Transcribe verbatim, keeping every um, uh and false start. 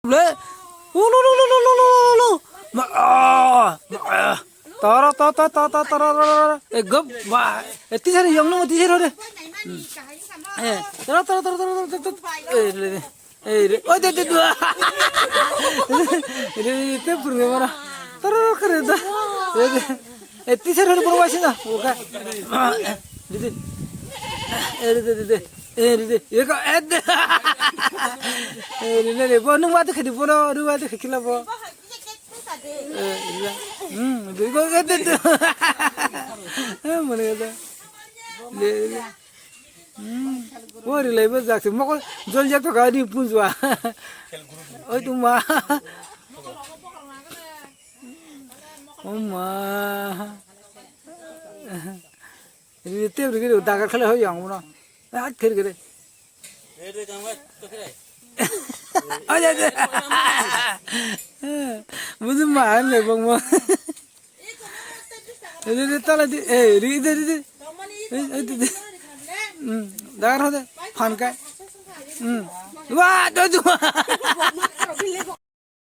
Le. Ulu, ulu, ulu, ulu, ulu, ulu. Ma, ah, ma, ah. Tara, ta, ta, ta, ta, tara, tara, tara. Eh, gop, ba. Eh, tisari yang nung, tisari hore. Hmm. Eh, tara, tara, tara, tara, tara, tara. Eh, le, le. Eh, le. Oh, de, de, de. Le, le, te pur nge mara. Tara, kare da. Le, le. Eh, tisari hore, boro waisi na. Oka. Eh, de, de. Eh, de, de, de, de. Eh, ride, eko, eh, de. Eh, ride, ride, bo, nung ma de khadi, bo, no, nung ma de khadi, khila, bo. Eh, ride. Hmm, ride, eko, eh, de, de. Eh, mane, de. Ride, ride. Hmm. Bo, rilai, bo, jak, se, moko, jol, jak, to, ka, ni, punjwa. Oi, tu, ma. Oh, ma. Ride, te, ride, dagar, khala, hoi, yang, bo, no. Ah, kiri, kiri. Aja, aja. Muzi mahan le bang mo. Ede de tala di, eh, ri de de de. Eh, eh, de de. Hmm, dar ho de, phan kai. Hmm. Wa, do do.